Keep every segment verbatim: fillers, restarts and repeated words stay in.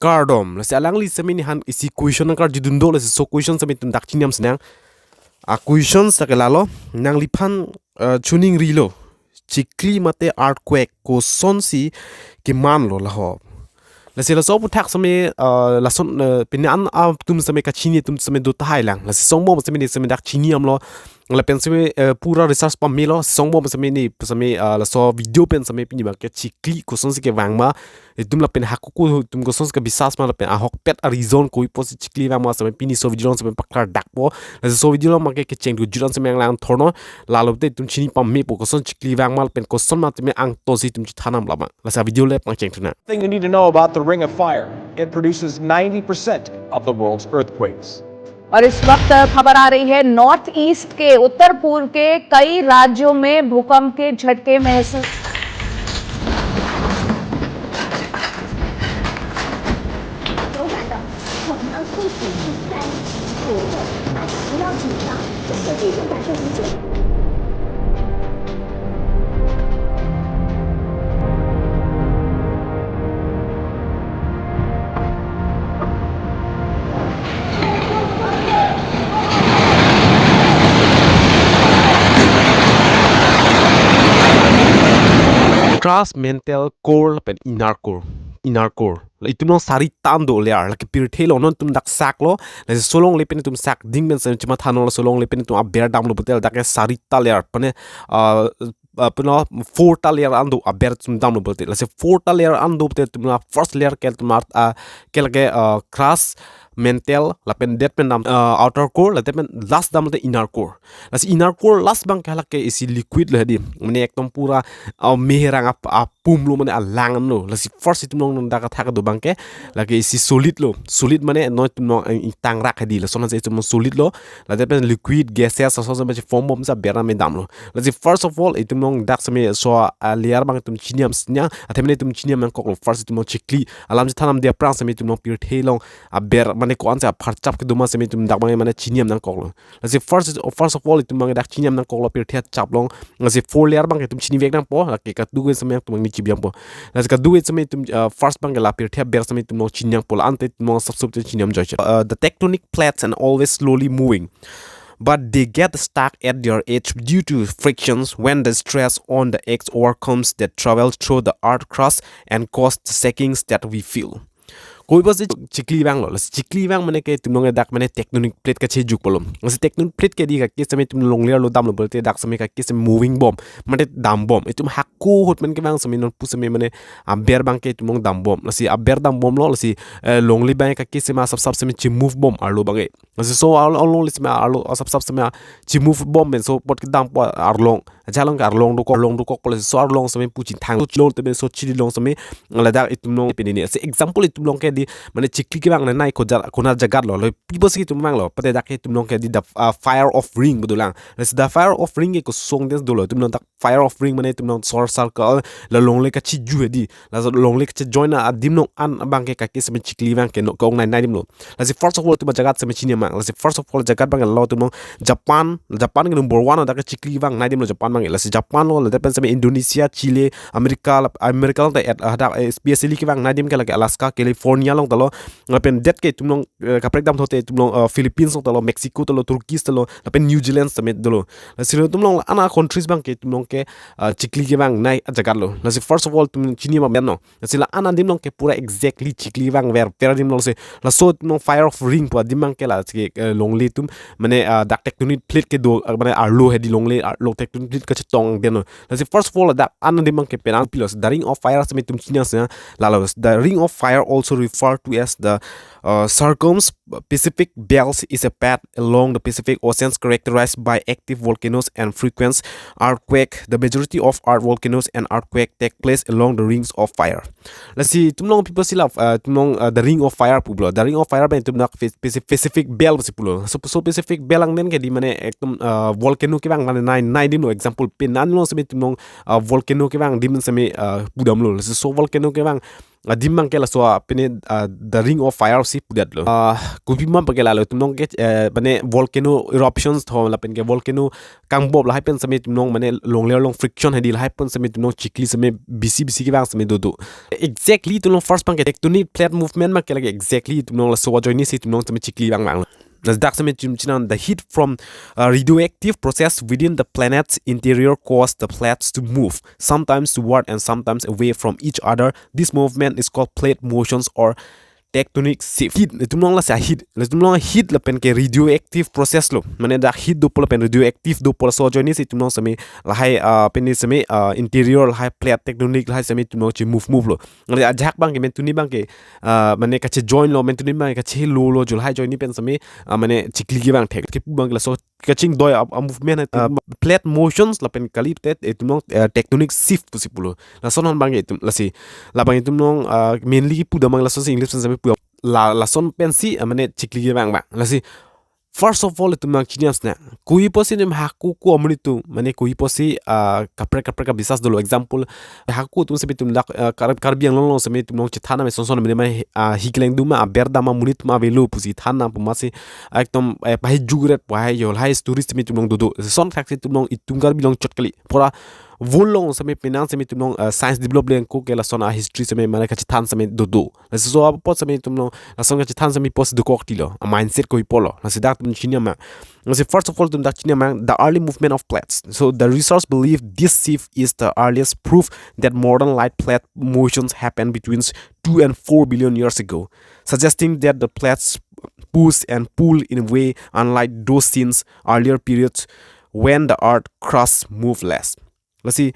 kardom. Lasi alangli seme neli han isi question nangkarjudun do, lasi so question seme itum dak chiniam sinang. A question sa ke lalo, nangliphan, eh, choningrilo, chikli mate earthquake kosonsi kemanlo laho. Lasi laso aphuthak seme, eh, lason, eh, pini an atum seme kachini atum seme do tahai lang. Lasi songbom seme neli seme dak chiniamlo. Lapen seme, eh, pura research pamelo. Songbom seme neli seme, eh, laso video pen seme pini abangke chikli kosonsi kevang ma, itum lapen hako ko itum kosonsi kebisas ma lapen ahokpet a reason kopi apotsi chikli vang ma seme pini so video along seme paklardakpo. Lasi so video along abangke kecheng dujut an seme nanglang thornon. Lalo te itum chini pamepo koson chikli vang ma lapen koson ma teme angtonsi itum chethan nangji ma. Lasi video le pangcheng thunang. Thing you need to know about the Ring of Fire, it produces ninety percent of the world's earthquakes. और इस वक्त खबर आ रही है, north east के, उत्तर पूर्व के कई राज्यों में भूकंप के झटके महसूस। Crust, mantle, core, lapen inner core. Inner core. La itum along sarita an do layer. Lake pirthe along non itum dak saklo. Lasi so longle pen itum sak ding pen seme chemathanon, so longle pen itum aber damlo pulote dak ke sarita layer. Mane, ah, ah, puno four ta layer an do aber itum damlo pulote. Lasi four ta layer an do pulote itum la first layer ke itum art, ah, ke lake, ah, crust, mantle, lapen det pen dam, ah, outer core, lapen last damlo te inner core. Lasi inner core last abangke lake isi liquid lo hedi. Mane ekdom pura, ah, meherang ap-, apum lo, mane alang lo. Lasi first itum along dak athak do abangke lake isi solid lo. Solid mane non itum along, eh, ingtangrak hedi. Lason si itum along solid lo. Lapen liquid, gaseous, lason seme form bom si aber seme damlo. Lasi first of all, itum along dak seme so, ah, layer abang itum chiniam sinang. Athe mane itum chiniam nangkoklo. First itum along chikli alam chethan namdi aphrang seme itum along pirthe along aber mane ko-ansi apharchap kedo ma seme itum dak abang mane chiniam nangkoklo. Lasi first, first of all, itum abang dak chiniam nangkoklo pirthe achap along. Lasi four layer abang itum chinivek nangpo, lake kadokave seme itum abang neli chibiangpo. Lasi kadokave seme itum, uh, first abangke la pirthe aber seme itum along chiniangpo, la ante itum along sapsap itum chiniam joiche. Uh, the tectonic plates are always slowly moving, but they get stuck at their edge due to frictions. When the stress on the edge overcomes that travel through the earth crust and cause the shakings that we feel. Kopi apotsi chikli vanglo? Lasi chikli vang mane ke itum along dak mane tectonic plate kachejukpo lo. Lasi tectonic plate ke hedi kake seme itum longle arlo damlo pulote dak seme kake seme moving bom. Mane dambom. Itum hako ahut pen kevang seme non pu seme mane aber abangke itum along dambom. Lasi aber dambomlo, lasi, eh, longle abang kake seme asapsap seme chemove bom arlo abangke. Lasi so arlo, arlo lasi seme arlo asapsap seme chemove bom pen so apot kedampo arlong. Aja along ke arlong dokok, arlong dokokpo, lasi so arlong seme pu chithang. So chilong te pen so chili along seme ladak itum along pini ni. Lasi example itum along ke hedi mane chikli kevang nai nai ko ja-, konat jagat lo. Lo kopi apotsi itum vanglo? Pulote dak itum along ke hedi the, uh, fire of ring pu dolang. Lasi the fire of ring ke kosong den dolo? Itum along dak fire of ring mane itum along sor circle, la longle kacheju hedi. Laso longle kachejoin adim along an abangke kake seme chikli vang ke no, ke-ong nai nai adim lo. Lasi first of all itum ajagat seme chiniam nang. Lasi first of all jagat abangke lo itum along Japan, Japan ke number one dak ke chikli vang nai adim lo Japan abangke. Lasi Japan lo, lapen seme Indonesia, Chile, America, lap-, America along ta et, ah, dak, eh, especially kevang nai adim ke lake Alaska, California along ta lo. Lapen det ke itum along, eh, kaprek dam thote itum along, eh, Philippines along ta lo, Mexico ta lo, Turkish ta lo, lapen New Zealand seme dolo. Lasi lo itum along ana countries abangke itum along ke, ah, chikli kevang nai ajagat lo. Lasi first of all itum chini ma ben no. Lasi la ana adim along ke pura exactly chikli vang ver ver adim along si. Laso itum along fire of ring pu adim abangke lasi, eh, longle atum mane, ah, dak tectonic plate kedo, ah, mane arlo hedi longle arlo tectonic plate kachetong den no. Lasi first of all dak ana adim abangke penang pilo. The Ring of Fire seme itum chiniam sinang lalo. The Ring of Fire, also referred to as the, uh, circum Pacific Belt, is a path along the Pacific Ocean characterized by active volcanoes and frequent earthquake. The majority of earth volcanoes and earthquake take place along the Rings of Fire. Lasi itum along kopi apotsi la, uh, itum along, uh, the Ring of Fire pulo? The Ring of Fire abang itum dak Pac-, Pacific, Pacific Belt si pulo. So, so Pacific Belt along den ke hedi mane ekdom, uh, volcano kevang mane nai nai adim lo. Example pen an along seme itum along, uh, volcano kevang adim seme, uh, pudamlo. Lasi so volcano kevang adim abangke laso apini, ah, the Ring of Fire si pudetlo. Ah, kopima abangke lalo itum along ke, eh, mane volcano eruptions tho lapen ke volcano kangbob lahai pen seme itum along mane longle along friction hedi lahai pen seme itum along chikli seme bisi bisi kevang seme dodo. Exactly itum along first abangke tectonic plate movement abangke lake exactly itum along laso ajoine si itum along seme chikli vangvanglo. Ladak seme chim chinam, the heat from a radioactive process within the planet's interior cause the plates to move, sometimes toward and sometimes away from each other. This movement is called plate motions or tectonic shift. Heat, itum along lasi heat, itum along heat lapen ke radioactive process lo. Mane dak heat dopo lapen radioactive dopo laso ajoine si itum along seme lahai, ah, pini seme, ah, interior lahai plate tectonic lahai seme itum along che move move lo. Mane ajahak abangke mentuni abangke, ah, mane kachejoin lo, mentuni abangke kachelo lo, jo lahai ajoine pen seme, ah, mane chikli kevang thek. Kepu abangke laso kachingdoi a, a movement hai, ah, plate motions lapen kali te itum along, eh, tectonic shift pusi pulo. Lason han abangke itum lasi. Labang itum along, ah, mainly kipu damang lason si English pen seme pu. La, lason pensi, ah, mane chikli kevang vang. Lasi first of all itum along chini asna. Kopi apotsi nem hako ko amonit atum, mane kopi apotsi, ah, kaprek kaprek kabisas dolo. Example, hako atum seme itum dak, ah, Kar-, Karbi Anglong along seme itum along chethan nang me son son mane mane, ah, hi keleng doma, aber dama, monit atum avelo pusi than nang pu masi, ah, ekdom, eh, pahai jugret pahai yo lahai story seme itum along dodo. Son thak si itum along itum Karbi along chot kali. Pura world along seme penang seme itum along, ah, science develop leng ko ke lason a history seme mane kachethan seme dodo. Laso apot seme itum along lason kachethan seme apotsi dokok tilo. A mindset kopi apotlo. Lasi dak itum chini amang. Lasi first of all itum dak chini amang the early movement of plates. So the researchers believe this shift is the earliest proof that modern light plate motions happened between two and four billion years ago, suggesting that the plates push and pull in a way unlike those seen earlier periods when the earth crust moved less. Lasi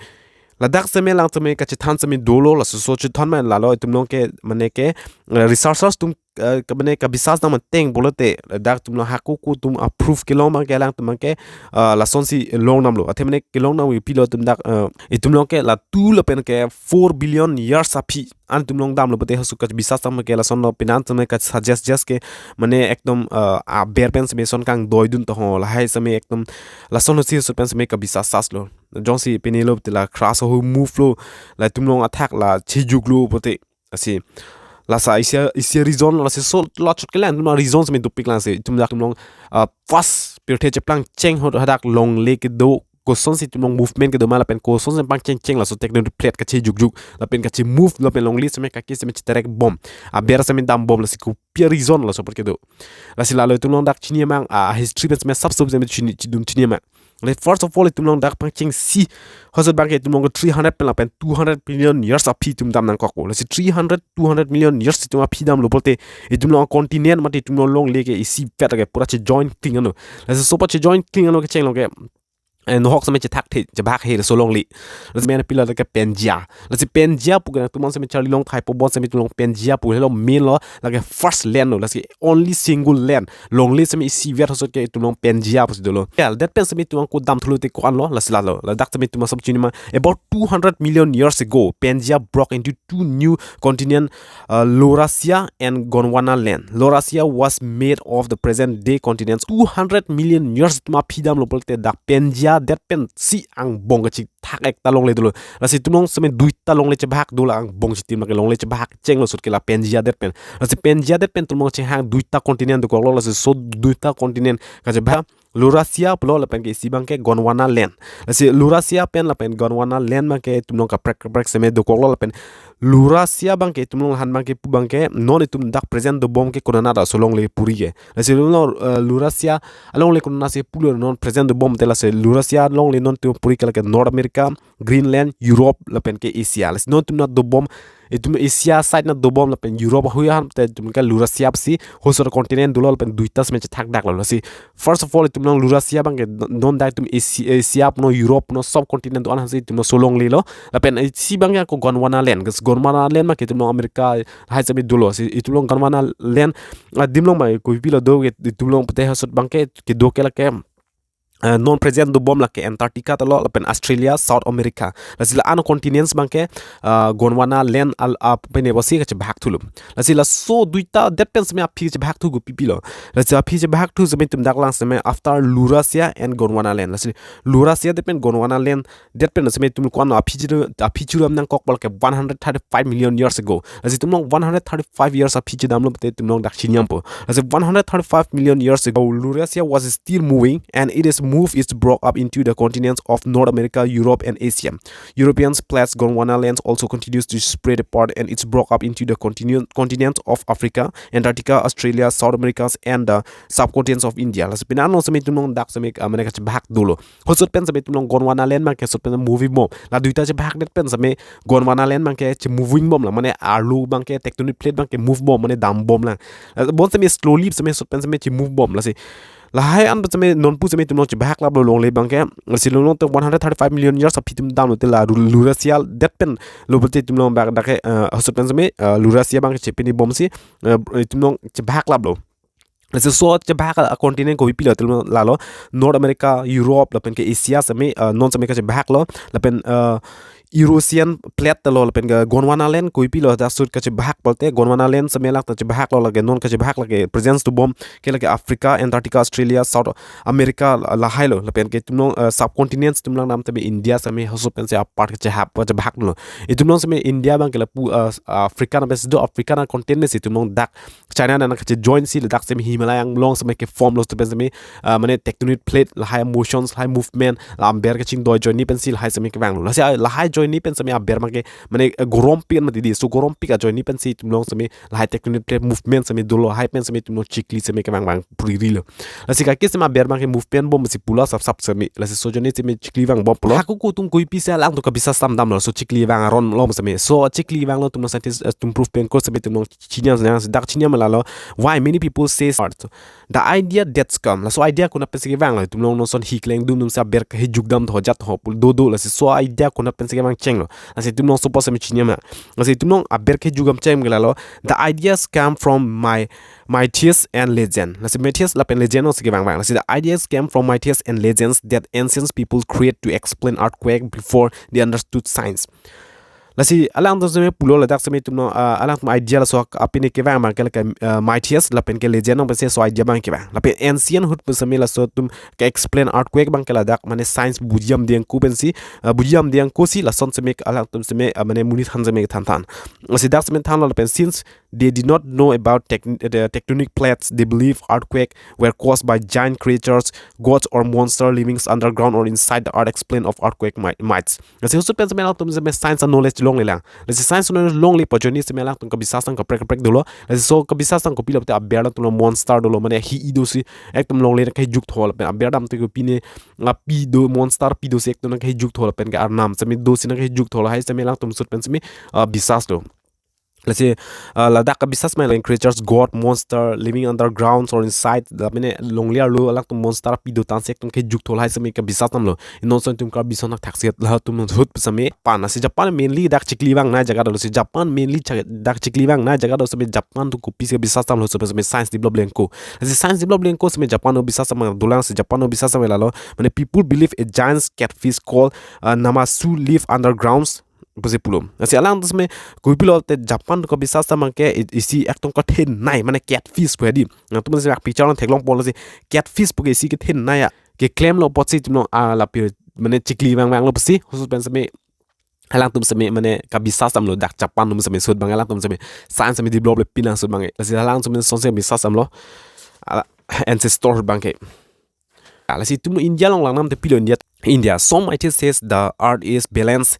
ladak seme lang seme kachethan seme dolo, laso so chethan man lalo itum along ke mane ke, eh, researchers atum, eh, ke mane kabisas nang manteng pulote ladak itum along hako ko atum a proof kelong abangke alangtum abangke, eh, lason si long damlo. Athe mane kelong dam pilo itum dak, eh, itum along ke la two lapen ke four billion years aphi an itum along damlo pulote halaso kabisas nang abangke lason lo penang itum ke suggest just ke mane ekdom, eh, aber pen seme son kangdoidun to ho lahai seme ekdom lason lo si halaso pen seme kabisas sas lo. Jongsi pini lo pulote la crust ho move lo, la itum along athak la chejuklo pulote. Lasi lasa isi a, isi a reason, lasi so la chot kelang itum along reason seme dopik lang si itum dak itum along, ah, first pirthe cheplang cheng ho hadak longle kedo kosonsi itum along movement kedoma lapen kosonsi pangcheng cheng laso tectonic plate kachejukjuk lapen kache move lapen longle seme kake seme cheterek bom, aber seme dam bom, lasi kopi a reason laso apot kedo. Lasi lalo itum along dak chini amang, ah, history pen seme sap sap seme chini chidum chini amang. Like, first of all itum along dak pangchengsi halaso abangke itum along three hundred pen lapen two hundred billion years aphi itum dam nangkokpo. Lasi three hundred, two hundred million years itum aphi damlo pulote itum along continent mate itum along longle ke isivet ke pura chejoin kling ano. Lasi so apot chejoin kling ano kechenglo ke, eh, nohok seme chethak the, chebahak he laso longle. Lasi men pilo ke Pangea. Lasi Pangea pu ke nangtum seme charli long thai po bon seme itum along Pangea pu helo main lo, lake first land lo, lasi only single land. Longle seme isivet halaso ke itum along Pangea pusi dolo. Ya, that pen seme itum ako dam thulo te ko-an lo, lasi lalo. Ladak seme itum asap chini ma, about two hundred million years ago, Pangea broke into two new continent, uh, Laurasia and Gondwana land. Laurasia was made of the present day continents. Two hundred million years itum aphi damlo pulote dak Pangea that pensi angbong kachi thak ekta longle dolo. Lasi itum along seme duita longle chebahak dolo, angbong chitim lake longle chebahak chenglo sut ke la Pangea that pen. Lasi Pangea that pen itum along chehang duita continent dokoklo, lasi so duita continent kachebahak Laurasia pulo lapen ke isi abangke Gondwana land. Lasi Laurasia pen lapen Gondwana land abangke itum along kaprek kaprek seme dokoklo lapen Laurasia abangke itum along han abangke pu abangke non itum dak present dobom ke konana da so longle puri ke. Lasi lo, eh, Laurasia alongle konana si pulo non present dobom te, lasi Laurasia alongle non itum puri ke lake North America, Greenland, Europe lapen ke Asia. Lasi non itum nat dobom, itum Asia side nat dobom lapen Europe ahui ahan te itum ke Laurasia si halaso continent dolo lapen duita seme chethak daklo. Lasi first of all itum along Laurasia abangke non dak itum Asia, Asia puno Europe puno subcontinent do-an ahan si itum along so longle lo. Lapen isi abangke ako Gondwana land. Gas Gondwana land abangke itum along America hai seme dolo. Si itum along Gondwana land, ah, adim along abang kopilo do ke itum along pute halaso abangke kedo ke lake, uh, non present dobom lake Antarctica talo lapen Australia, South America. Lasi la-an continents abangke uh, Gondwana land al uh, pene bosi kachebahak thulo. Lasi laso duita det pen seme aphi chebahak thu kopi pilo. Lasi aphi chebahak thu seme itum dak lang seme after Laurasia and Gondwana land. Lasi Laurasia det pen Gondwana land det pen seme itum ko-an aphi chiri aphi chiri nangkok pal ke one hundred thirty-five million years ago. Lasi itum long one hundred thirty-five years aphi chedamlo pute itum long dak chiniampo. Lasi one hundred thirty-five million years ago, Laurasia was still moving and it is moved, it's broke up into the continents of North America, Europe, and Asia. European plates Gondwana lands also continues to spread apart and it's broke up into the continu- continents of Africa, Antarctica, Australia, South Americas, and the subcontinents of India. Lasi pini anlo seme itum long dak seme uh, mane kachebahak dolo. Hosot pen seme itum long Gondwana land abangke hosot pen moving bom. La duita chebahak det pen seme Gondwana land abangke che moving bom la. Mane arlo abangke tectonic plate abangke move bom, mane dambom la. La bon seme slowly seme hosot pen seme che move bom lasi. Lahai an seme nonpu seme itum long chebahak laplo longle abangke. Lasi long long te one hundred thirty-five million years aphi itum damlo te la Lu- Laurasia det pen lo pute itum long bak dak ke uh, hosot pen seme uh, Laurasia abangke chepini bomsi uh, itum long chebahak laplo. Lasi so chebahak a continent kopi pilo itum lalo North America, Europe lapen ke Asia seme uh, non seme kachebahaklo lapen uh, Eurasian plate talo lapen ke Gondwana land kopi pilo dak ahut kachebahak pulote Gondwana land seme lak ta chebahaklo lake non kachebahak lake presence dobom ke lake Africa, Antarctica, Australia, South America lahailo lapen ke itum long uh, subcontinents itum lang nam tebe India seme hosot pen se apart kachehap kachebahaklo. Itum long seme India abangke lapu uh, Africa na bes do Africa na continent si itum long dak China na kache join si ladak seme Himalaya anglong seme ke form lo hosot pen seme uh, mane tectonic plate lahai motions lahai movement la aber kachingdoi join ni pen si lahai seme kevanglo. Lasi uh, lahai join ni pen seme aber abangke mane uh, gorom pik an mati di. So gorom pik a join ni pen si itum long seme lahai tectonic plate movement seme dolo lahai pen seme itum long chikli seme kevang vang puriri lo. Lasi kake seme aber abangke movement bom si pulo sap sap seme. Lasi so join ni seme chikli vangbom pulo. Hako ko itum kopi se alangtum kabisas tam damlo. So chikli vang aron lo seme. So chikli vanglo itum long scientist uh, itum proof pen ko seme itum long chiniam nang dak chiniam lalo. Why many people say art? The idea that's come. Laso idea konat pen si kevanglo. Itum long non son hi kleng dun dun sa aber kahijuk dam tho jat ho pul do do lasi so idea konat pen si kevang chenglo. Lasi itum long so po seme chiniam na. Lasi itum long aber kahijuk dam cheng ke lalo. The ideas come from my myths and legend. Lasi myths lapen legend si kevang vang. Lasi the ideas came from myths and legends that ancient people create to explain earthquake before they understood science. Lasi alangtum seme pulo ladak seme itum long uh, alangtum idea laso apine kevang abangke lake uh, myths lapen ke legend nang pensi so idea abang kevang. Lapen ancient ahut pen seme laso itum ke explain earthquake abangke ladak mane science buji damde angko pensi uh, buji damde angko si lason seme alangtum seme uh, mane monit han seme than than. Lasi dak seme thanlo lapen since they did not know about tec- the tectonic plates, they believe earthquake were caused by giant creatures, gods or monster living underground or inside the earth explain of earthquake mi- myths. Lasi hosot pen seme alangtum seme science knowledge longle lang. Lasi science knowledge longle po join ni seme alangtum kabisas tang kaprek kaprek dolo. Lasi so kabisas tang kopi lo pute aber alangtum long monster dolo mane hi i do si ekdom longle nang kahijuk tho lapen aber dam te kopine api do monster pi do si ekdom nang kahijuk tho lapen ke arnam seme do si nang kahijuk tho lahai seme alangtum hosot pen seme uh, bisas do. Lasi uh, ladak kabisas mai lang creatures, god, monster living underground or inside la mane longle arlo alangtum monster pi do tan si ekdom kahijuk tho lahai seme kabisas damlo. Non son itum Karbi ason thakthak si latum hut seme pan. Lasi Japan mainly dak chikli vangnei jaga dolo. Si Japan mainly cha- dak chikli vangnei jaga dolo seme Japan atum kopi si bisas damlo hosot pen seme science develop le angko. Lasi science develop le angko seme Japan o bisas damlo dolang si Japan o bisas damlo lalo. Mane people believe a giant catfish called uh, Namazu live undergrounds pusi pulo. Lasi alangtum seme kopi pilo te Japan atum kabisas abangke i- isi ekdom kathenei mane catfish pu hedi. Nangtum seme ak picture nang theklong pon lasi catfish pu ke isi kethenei a keklemlo apotsi itum long a lapi mane chikli vang vanglo pusi hosot pen seme alangtum seme mane kabisas damlo dak Japan atum seme ahut abang alangtum seme science seme develop le pinang ahut abang. Lasi alangtum seme son seme bisas damlo. Ala- ancestor abangke. Ah, lasi itum India long lang nam te pilo India. India. Some myths says the earth is balanced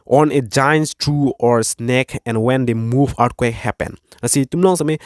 on a giant screw or snake and when they move earthquake happen. Lasi itum long seme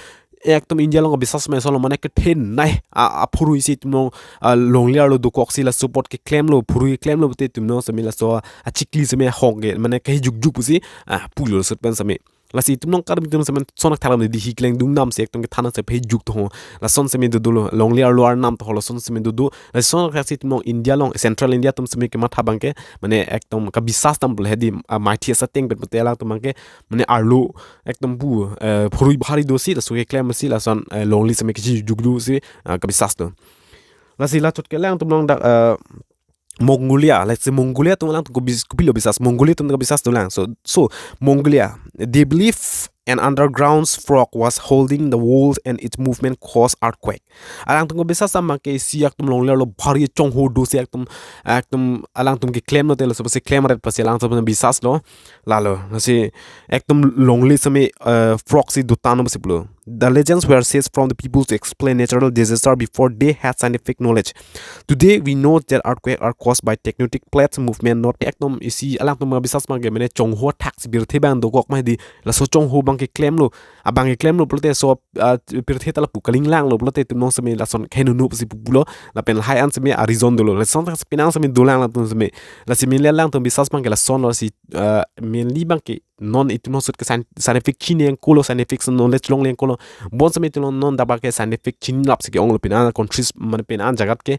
ekdom India long bisas seme solo mane kethenei a a phurui si itum long uh, longle arlo dokok si laso apot keklemlo phurui keklemlo pute itum long seme laso a chikli seme hong ke mane kahijuk juk pusi uh, pulo hosot pen seme. Lasi itum long Karbi atum seme son thakthak lam di hi kleng dun dam si ekdom kethan si phe juk tho. Lason seme do dolo longle arlo arnam tho lason seme do do. Lasi son thakthak si itum long India long Central India atum seme kematha abangke mane ekdom kabisas dam pule hedi uh, myths ateng pen pute alangtum abangke mane arlo ekdom pu uh, phurui bahari do si laso keklem si lason uh, longle seme kahijuk do si uh, kabisas do. Lasi lachot ke alangtum along dak, eh, Mongolia, let's say Mongolia atum alangtum ko bis-, kopilo bisas, Mongolia atum ko bisas dolang. So, so Mongolia, they believe an underground frog was holding the world and its movement caused earthquake. Alangtum ko bisas abang ke isi aktum longle lo bhari chongho do si aktum, aktum alangtum keklemlo te laso apotsi klemret apotsi alangtum bisaslo. Lalo, lasi aktum longle sitame, eh, frog si dotang pusi pulo. The legends were searched from the people to explain natural disaster before they had scientific knowledge. Today, we know that earthquake are caused by tectonic plate movement, not aktum isi alangtum abisas abang ke mane chongho athak si pirthe abang dokok ma di laso chongho abang keklemlo. Abang keklemlo pulote so, ah, pirthe ta lapu kalinglanglo pulote itum along sitame lason khenunu pusi pupulo. Lapen lahai an sitame a-reason dolo. Lason ta penang sitame dolang latum sitame. Lasi mele alangtum bisas abang ke lasonlo si, ah, mainly abang ke non itum along sut ke scien-, scientific chini angkolo, scientific knowledge longle angkolo. Bonsitame itum along non dak abang ke scientific chinilap si ke-onglo, penang countries mane penang jagat ke.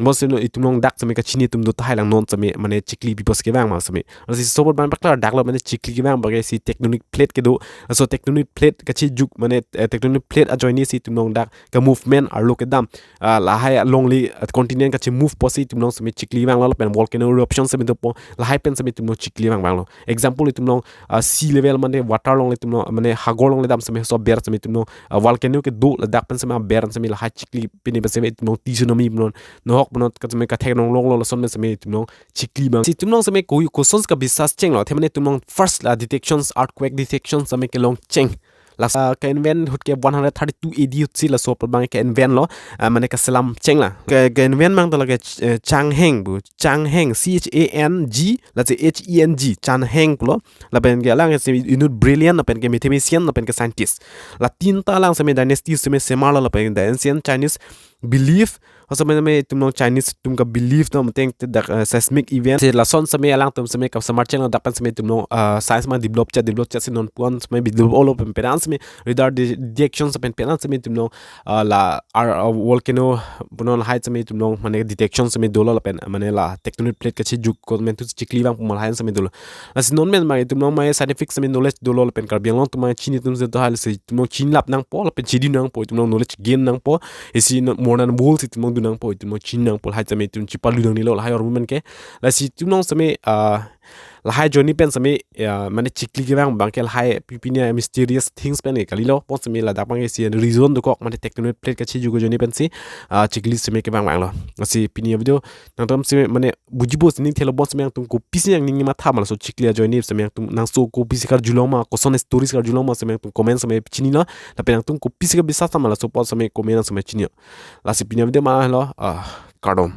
Bonsitame itum along dak sitame kachini atum do tahai lang non sitame mane chikli pipo si kevang ma sitame. Lasi sobot abang paklar daklo mane chikli kevang abang ke isi tectonic plate kedo. Laso tectonic plate kachejuk mane, eh, tectonic plate ajoine si itum along dak ka-movement arlo kedam. Ah, lahai alongle, ah, continent kache-move apotsi itum along sitame chikli vanglo lapen volcano eruption sitame dopo. Lahai pen sitame itum along chikli vang vanglo. Example itum along, ah, sea level mane water alongle itum along, mane hagor alongle dam sitame so aber sitame itum along, ah, volcano kedo ladak pen sitame aber sitame lahai chikli pine pen sitame itum along tsunami punon, nohok punon ka sitame kathek nong longlo lason pen sitame itum along chikli vang. Si itum along sitame ko-, kosonsi kabisas chenglo. Athe mane itum along first la detections, earthquake detections sitame kelong cheng. Lasi, ah, ka-invent ahut ke one hundred thirty-two A D ahut si laso apot abang ke-invent lo, ah, mane kaselam cheng la. Ke, ke-invent abang ta lake Ch-, eh, Chang Heng pu, Chang Heng, C H A N G, lasi H E N G, Chang Heng pulo. Lapen ke alang ke si inut brilliant, lapen ke mathematician, lapen ke scientist. La tinta alang sitame dynasty sitame semarlo, lapen the ancient Chinese belief, laso sitame itum along Chinese atum ka-belief atum ateng te dak, eh, seismic event. Si lason sitame alangtum sitame kasemar chenglo dak pen sitame itum along, eh, science ma develop chot, develop chot si non puan sitame develop olo pen penang sitame radar de-, detection sitame penang sitame itum along, eh, la ar, eh, volcano punon lahai sitame itum along mane detection sitame dolo lapen mane la tectonic plate kachejuk ko mentu chikli vang pu ma lahai sitame dolo. Lasi non pen ma itum along ma scientific sitame knowledge dolo lapen Karbi Anglong atum ma chini atum si do hal si itum along chinilap nangpo lapen chidi nangpo, itum along knowledge gain nangpo. Isi no, modern world si itum along do nangpo, itum along chini nangpo, lahai sitame itum chipaludang nilo lahai armu pen ke. Lasi itum along sitame, ah, lahai ajoine pen sitame, ah, mane chikli kevang abang ke lahai pi pine mysterious things pen ke kalilo. Bonsitame ladak abang ke isi reason dokok mane tectonic plate kachejuk ajoine pen si, ah, chikli sitame kevang vanglo. Lasi pini avideo nangtum sitame mane bujipo si ning thelo, bonsitame nangtum kopisi nangning matha ma laso chikli ajoine sitame nangtum nangso kopisi karjulong ma, koson stories karjulong ma sitame nangtum comment sitame chinilo. Lapen nangtum kopisi kabisas ma laso apot sitame comment sitame chinilo. Lasi pini avideo ma lo, ah, kardom.